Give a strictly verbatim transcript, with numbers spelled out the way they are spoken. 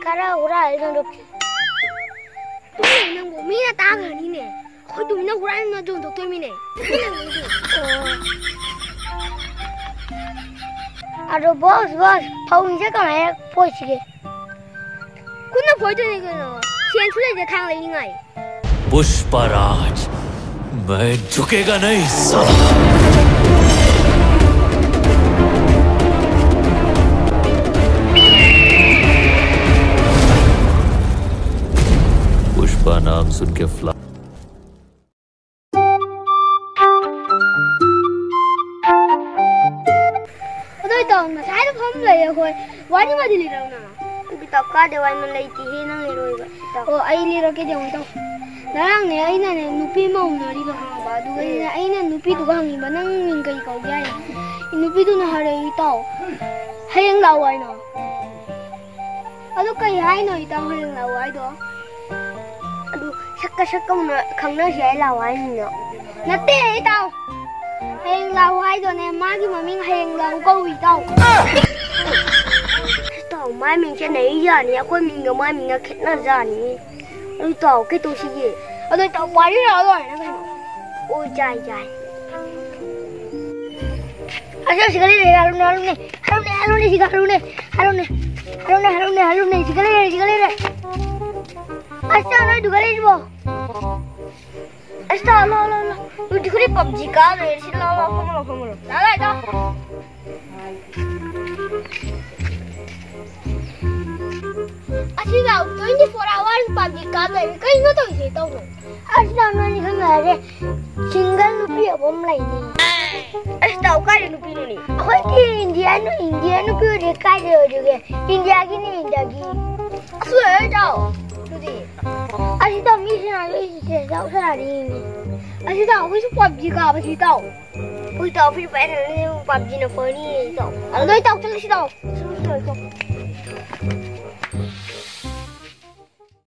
ꯈꯔ ꯍꯨꯔꯥꯜꯂ ꯌꯣꯟꯊꯣꯛꯀꯦ꯫ ꯅꯪꯕꯨ ꯃꯤꯅ ꯇꯥꯈ꯭ꯔꯅꯤꯅꯦ꯫ ꯑꯩꯈꯣꯏ ꯇꯨꯃꯤꯟꯅ ꯍꯨꯔꯥꯟꯅ ꯌꯣꯟꯊꯣꯛꯇꯣꯏꯃꯤꯅꯦ꯫ ꯃꯤꯅ ꯎꯔꯗꯤ꯫ ꯑꯣ꯫ ꯑꯗꯣ ꯕꯣꯁ, ꯕꯣꯁ, ꯐꯧꯁꯦ ꯀꯃꯥꯏꯅ ꯐꯣꯏꯁꯤꯒꯦ? ꯈꯨꯠꯅ ꯐꯣꯏꯗꯣꯏꯅꯦ ꯀꯩꯅꯣ꯫ ꯁꯦꯟꯁꯨ ꯂꯩꯇꯦ ꯊꯥꯡ ꯂꯩꯅꯤꯡꯉꯥꯏ꯫ पुष्पराज, मैं झुकेगा नहीं साला। पुष्पा नाम सुन के फ्ला- ꯑꯗꯣ ꯏꯇꯥꯎ, ꯉꯁꯥꯏꯗ ꯐꯝ ꯂꯩꯌꯦ ꯑꯩꯈꯣꯏ꯫ ꯋꯥꯔꯤ ꯑꯃꯗꯤ ꯂꯤꯔꯛꯎꯅ꯫ ꯏꯇꯥꯎ, ꯀꯥꯏꯗ ꯋꯥꯔꯤꯅꯣ? ꯂꯩꯇꯦꯍꯦ, ꯅꯪ ꯂꯤꯔꯛꯑꯣ ꯏꯇꯥꯎ꯫ ꯑꯣ, ꯑꯩ ꯂꯤꯔꯛꯀꯦ, ꯌꯦꯡꯉꯣ ꯏꯇꯥꯎ꯫ ꯉꯔꯥꯡꯅꯦ, ꯑꯩꯅꯅꯦ ꯅꯨꯄꯤ ꯑꯃ ꯎꯅꯔꯤꯕ, ꯈꯪꯉꯕ? ꯑꯗꯨꯒ ꯑꯩꯅ, ꯎꯝ꯫ ꯑꯩꯅ ꯅꯨꯄꯤꯗꯨꯒ ꯍꯪꯉꯤꯕ, "ꯅꯪ ꯃꯤꯡ ꯀꯩ ꯀꯧꯒꯦ?" ꯍꯥꯏꯅ꯫ ꯅꯨꯄꯤꯗꯨꯅ ꯍꯥꯏꯔꯛꯑꯦ, "ꯏꯇꯥꯎ, ꯍꯌꯦꯡ ꯂꯥꯛꯑꯣ" ꯍꯥꯏꯅ꯫ ꯑꯗꯨ ꯀꯩ ꯍꯥꯏꯅꯣ ꯏꯇꯥꯎ, ꯍꯌꯦꯡ ꯂꯥꯛꯑꯣ ꯍꯥꯏꯗꯣ? ꯑꯗꯨ ꯁꯛꯀ ꯁꯛꯀ ꯎꯅ-, ꯈꯪꯅꯁꯤ ꯍꯥꯏ ꯂꯥꯛꯑꯣ ꯍꯥꯏꯅꯤꯅꯣ? ꯅꯠꯇꯦ ꯏꯇꯥꯎ, ꯍꯌꯦꯡ ꯂꯥꯛꯑꯣ ꯍꯥꯏꯗꯣꯅꯦ, ꯃꯥꯒꯤ ꯃꯃꯤꯡ ꯍꯌꯦꯡ ꯂꯥꯛꯑꯣ ꯀꯧꯏ ꯏꯇꯥꯎ꯫ ꯏꯇꯥꯎ, ꯃꯥꯏ ꯃꯤꯡ ꯈꯦꯠꯅꯩ ꯌꯥꯅꯤ, ꯑꯩꯈꯣꯏ ꯃꯤꯡꯒ ꯃꯥꯏ ꯃꯤꯡꯒ ꯈꯦꯠꯅꯖꯥꯅꯤ꯫ ꯑꯗꯨ ꯏꯇꯥꯎ, ꯀꯩ ꯇꯧꯁꯤꯒꯦ? ꯑꯗꯣ ꯏꯇꯥꯎ, ꯄꯥꯔꯤꯔꯛꯑꯣ ꯂꯣꯏꯔꯦ ꯀꯩꯅꯣ꯫ ꯑꯣ, ꯌꯥꯏ, ꯌꯥꯏ꯫ ꯑꯁ, ꯁꯤꯒ ꯂꯩꯔꯦ, ꯍꯜꯂꯨꯅꯦ, ꯍꯜꯂꯨꯅꯦ꯫ ꯍꯜꯂꯨꯅꯦ, ꯍꯜꯂꯨꯅꯦ, ꯁꯤꯒ ꯍꯜꯂꯨꯅꯦ꯫ ꯍꯜꯂꯨꯅꯦ, ꯍꯜꯂꯨꯅꯦ, ꯍꯜꯂꯨꯅꯦ, ꯁꯤꯒ ꯂꯩꯔꯦ, ꯁꯤꯒ ꯂꯩꯔꯦ꯫ ꯑꯁ, ꯅꯣꯏꯗꯨꯒ ꯂꯩꯔꯤꯕꯣ? ꯑꯁ, ꯂꯥꯎ, ꯂꯥꯎ, ꯂꯥꯎ, ꯂꯥꯎ꯫ ꯅꯣꯏꯗꯨꯒ ꯂꯩ, ꯄꯞꯖꯤ ꯀꯥ ꯂꯩꯔꯦ꯫ ꯁꯤ ꯂꯥꯎ, ꯂꯥꯎ, ꯐꯝꯃꯣ, ꯂꯥꯎ, ꯐꯝꯃꯣ, ꯂꯥꯎ꯫ ꯂꯥꯎ, ꯂꯥꯎ, ꯂꯥꯎ꯫ ꯑꯁꯤꯗ twenty four hours ꯄꯞꯖꯤ ꯀꯥꯞ ꯂꯩꯔꯦ꯫ ꯀꯩꯅꯣ ꯇꯧꯔꯤꯁꯦ, ꯏꯇꯥꯎꯕꯣ? ꯑꯁ, ꯏꯇꯥꯎ, ꯅꯣꯏꯅꯤ ꯈꯪꯗ꯭ꯔꯗꯤ single ꯅꯨꯄꯤ ꯑꯃ ꯂꯩꯅꯤ꯫ ꯑꯁ, ꯏꯇꯥꯎ, ꯀꯥꯏꯗꯩ ꯅꯨꯄꯤꯅꯣꯅꯦ? ꯑꯩꯈꯣꯏꯗꯤ ꯏꯟꯗꯤꯌꯥ ꯅꯨ-, ꯏꯟꯗꯤꯌꯥ ꯅꯨꯄꯤ ꯑꯣꯏꯔꯦ, ꯀꯥꯏꯗꯩ ꯑꯣꯏꯗꯣꯏꯒꯦ? ꯏꯟꯗꯤꯌꯥꯒꯤꯅꯦ, ꯏꯟꯗꯤꯌꯥꯒꯤ꯫ ꯑꯁ, ꯂꯣꯏꯔꯦ, ꯏꯇꯥꯎ꯫ ꯑꯗꯨꯗꯤ꯫ ꯑꯁ, ꯏꯇꯥꯎ, ꯃꯤ ꯁꯥꯟꯅꯔꯤ, ꯏꯇꯥꯎ ꯁꯥꯟꯅꯔꯤꯅꯦ꯫ ꯑꯁ, ꯏꯇꯥꯎ, ꯑꯩꯈꯣꯏꯁꯨ ꯄꯞꯖꯤ ꯀꯥꯞꯄꯁꯤ, ꯏꯇꯥꯎ꯫ ꯍꯣꯏ, ꯏꯇꯥꯎ, Free Fire ꯁꯥꯟꯅꯅꯤ, ꯄꯞꯖꯤꯅ ꯐꯅꯤ, ꯏꯇꯥꯎ꯫ ꯑꯗꯣ, ꯏꯇꯥꯎ, ꯆꯠꯂꯁꯤ, ꯏꯇꯥꯎ꯫ ꯆꯠꯂꯁꯤ, ꯏꯇꯥꯎ꯫